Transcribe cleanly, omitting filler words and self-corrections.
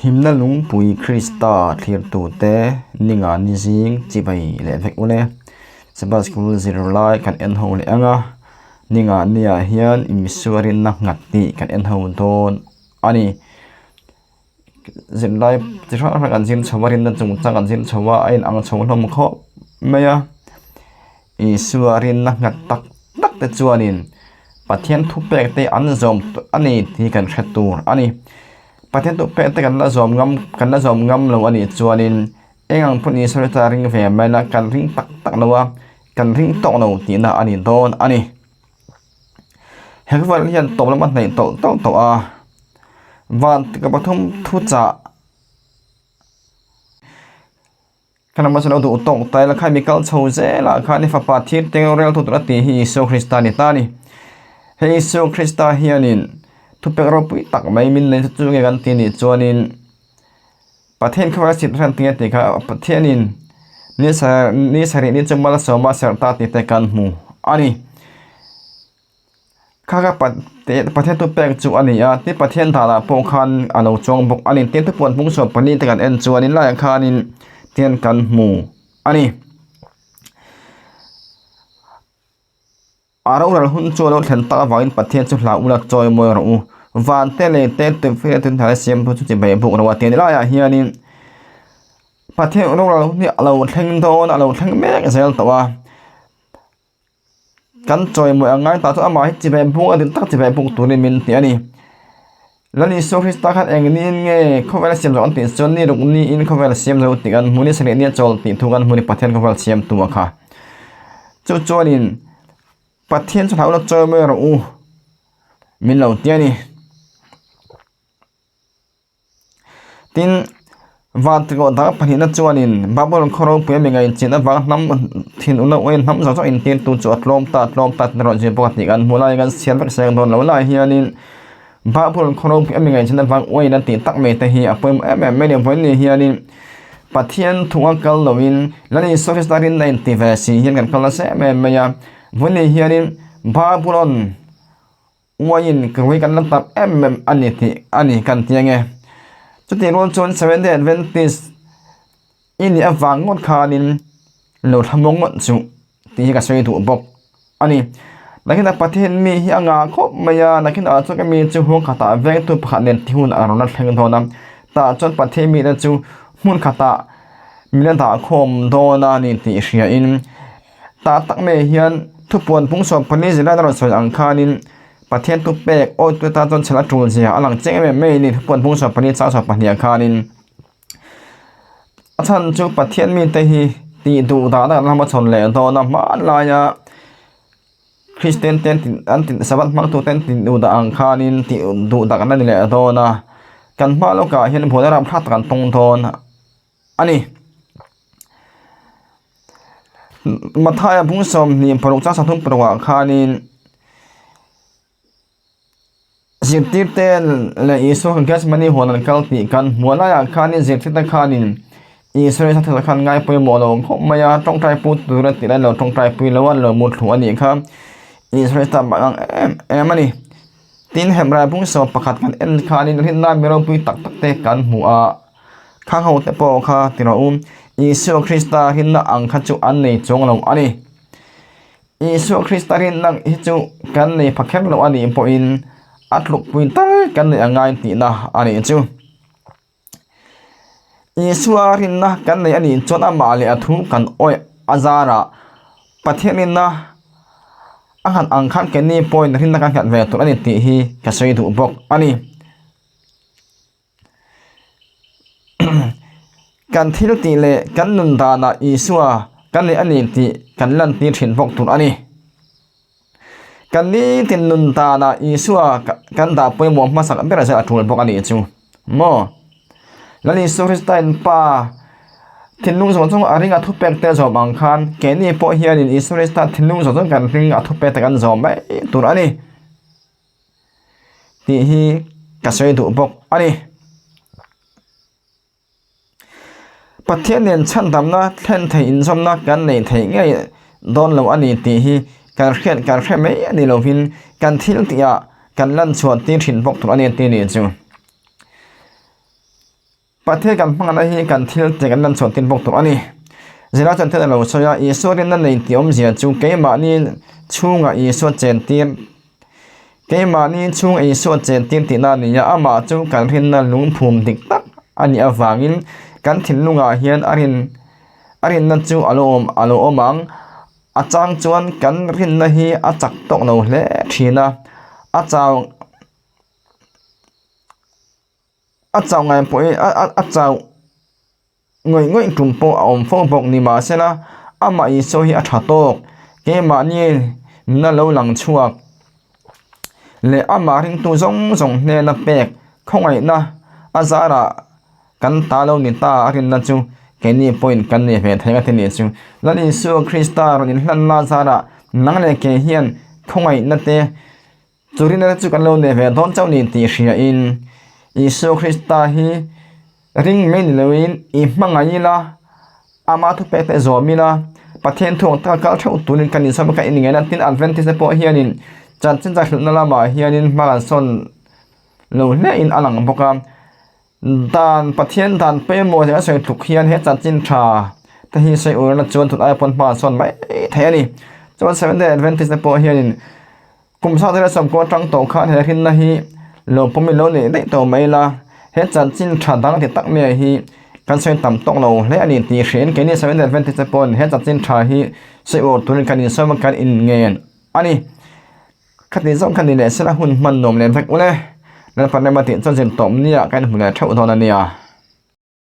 Himna lungpui Krista thlirtute ninga ni zing chibai leh vek ule. Sabbath School zirlai kan en ho leh ang a, ninga niah hian Isua rinna nghat tih kan en ho dawn a ni. Zirlai chi hrang hrang an zir chho a, rinna chungchang an zir chho a, a inang chho hlawm khawp mai a. Isua rinna nghat tak tak te chuanin Pathian thupek te an zawm a ni tih kan hre tur a ni. Pathian thupek te kan la zawm ngam kan la zawm ngam lo a nih chuanin eng ang pawh Isua hi chuan a ring ve mai la, kan ring tak tak lo a, kan ring tawk lo tihna a ni dawn a ni. He khawvel hian tawp lam a hnaih tawlh tawlh tawh a, van ka pathum thuchah. Ka ram chu lo duh tawk ta ila kha mi kal chho zelah khan i fapa thir teng rel tu tur a tih hi Isua Krista a ni ta a ni. Hei Isua Krista hianin thupek ropui tak mai min nei chu chu nge kan tih nih chuanin Pathian kha a chhit hran tih a tih kha Pathianin ni ni sarih ni chu malsawma serh ta tih te kan hmu a ni. Kha kha Pathian thu pek chu a ni a, tin Pathian danah pawh khan a lo chuang bawk a ni. Tin thupuan hmung sawm pahnih te kan en chuanin laiah khanin tian kan hmu a ni. A rorel hun chu a lo thlen tak avangin Pathian chu hlau ula chawi mawi rawh u. Van te lei te tui te hnuai siam chu chi bai buk rawh a ti a ni. Laiah hianin Pathian rorel hun hi a lo thleng dawn a lo thleng mek zel tawh a. Kan chawimawi ang ngai ta chu amah hi chibai buk a dik tak chibai buk turin min ti a ni. Lal Isua Krista khan eng niin nge khawvel a siam zo an tih chuan ni ruk niin khawvel a siam zo tih kan hmu ni sarih nia chawl tih thu kan hmu ni Pathian khawvel siam tu a kha. Chu chuanin Pathian chu hlauhna chawimawi rawh u min lo ti a ni. Tin, Vantirhkoh dang pahnihna chuanin Babylon khaw ropui a mi ngaihchin avanga hnam thinurna uain hnam zawng zawng intirtu chu a tlawm ta a tlawm ta tih erawh zir bawk a tih kan hmu lai kan chhiar vek seng dawn lo lai hianin Babylon khaw ropui a mi ngaihchin avang uain a tih tak mai te hi a pawimawh em em mai a ni. Vawiin ni hianin Pathian thu a kal loin Lal Isua Krista rinna inti ve si hian kan kal nasa em em mai a. Vawiin ni hianin Babylon Uaiin ka rui kan la tam em em a ni tih a ni kan ti ange. Chutih rual chuan Seventh Day Adventist i nih avang ngawt khanin lo thlamawng ngawt chu tih hi ka sawi duh bawk a ni. Nakinah Pathian mi hi a ngah khawp mai a, nakinah chuan ka mi chu huang khatah vengtu pakhat nen ti hun a rawn la thleng dawn a, tah chuan Pathian mite chu hmun khatah min la dah khawm dawn a ni tih hriain Tah tak mai hian thupuan pung 14 zirlai a rawn sawi ang khanin Pathian thu pek awitu tan chuan chhel a tul zia a lang chiang em em mai a ni thupuan pung 14 chang 12 ah khanin a chhan chu Pathian mite hi tih duh dahna kan hma chhawn leh dawn a hmanlaia Kristian te an tih Sabbath hmangtu te an tih duh dah ang khanin tih duh dah kan la ni leh dawn a kan hma lawkah hian buaina rapthlak tak an tawng dawn a ni. Mathaia bung 26 chang 36 ah khanin zirtirte leh Isua kha Gethsemane huan an kal tih kan hmu a laiah khanin zirtirte khanin Isua hi thil khan ngai pawimawh lo khawp mai a tawngtai pu tura tih lai lo tawngtai pui lo a lo mu thlu a nih kha Isua hi tak ang em em a ni. Tin Hebrai bung 11 kan en khanin rinna mi ropui tak tak te kan hmu a. Khang ho te pawh kha ti rawh u, Isua Krista rinna ang kha chu an nei chuang lo a ni. Isua Krista rinna hi chu kan nei pha kher lo a nih pawhin a tlukpui tal kan neih a ngai tihna a nih chu. Isua rinna kan nei a nih chuan amah leh a thu kan awih a zarah Pathian rinna a nghat ang khan keini pawhin rinna kan nghat ve tur a ni tih hi ka sawi duh bawk a ni. Kan thil tih leh kan nun danah Isua kan neih a ni tih kan lantir thin bawk tur a ni. Kan nitin nun danah Isua kan dah pawimawh hmasak ber zel a tul bawk a nih chu maw? Lal Isua Krista in Pa thinlung zawng zawng a ring a thupek te zawm ang khan keini pawh hianin Isua Krista thinlung zawng zawng kan ring a thupek te kan zawm mai tur a ni. Tih hi ka sawi duh bawk a ni. Pathian nen chhandamna thlen theih inzawmna kan neih theih ngei dawn lo a ni tih hi kan hriat kan hre mai a ni lovin kan thil tihah kan lan chhuah tir thin bawk tur a ni tih ni chu. Pathian kan hmangaihna hi kan thil tih kan lanchhuah tir bawk tur a ni. Zirlai chuan thil a lo sawi a, Isua rinna nei tih awmzia chu keimahni chhungah Isua chen tir, keimahni chhung Isua chen tir tihna a ni a, amah chu kan rinna lungphum dik tak a nih avangin kan thinlungah hian a rin a rinna chu a lo awm a lo awm ang. A chang chuan kan rinna hi a chak tawk lo hle thin a, a chau. A chauh ngai pawh hi a chauh ngawih ngawih tum pawh a awm fo bawk ni mahsela amah Isua hi a tha tawk keimahni nuna lo lang chhuak leh amah ringtu zawng zawng hnena pek khawngaihna a zarah kan ta lo ni ta a rinna chu keini pawhin kan nei ve thei a ti nih chu. Lal Isua Krista rawn inhlanna zarah nang leh kei hian khawngaihna te Chu rinna chu kan lo nei ve dawn chauh ni tih hriain Isua Krista hi ring mai ni loin i hmangaih ila, ama thupek te zawm ila, Pathian thu ang taka kal theuh turin kan insawm a, kan inngeih a. Tin, Adventist te pawh hianin chanchin chakhlutna lamah hianin hma kan sawn lo hlein a lang bawk a. Dan, Pathian dan pawimawh leh a sawi tluk hian he chanchin tha te hi sawi urna chuan tun aia pawn hma an sawn mai thei a ni. Chuan Seventh Day Adventist te pawh hianin kum sang zela sawmkua atang tawh khan he rinna hi lo pawmin lo neih daih tawh mai ila, he chanchin tha dang ti tak mai hi kan sawi tam tawk lo hle a ni tih hriain keini Seventh Day Adventist te pawhin he chanchin tha hi sawi ur turin kan insawm a, kan inngen a ni. Khati zawng kha ni leh sela hun hman nuam leh vek ule. Lalpa rema tih chuan zin tawp nia kan hmu leh theuh dawn a nia.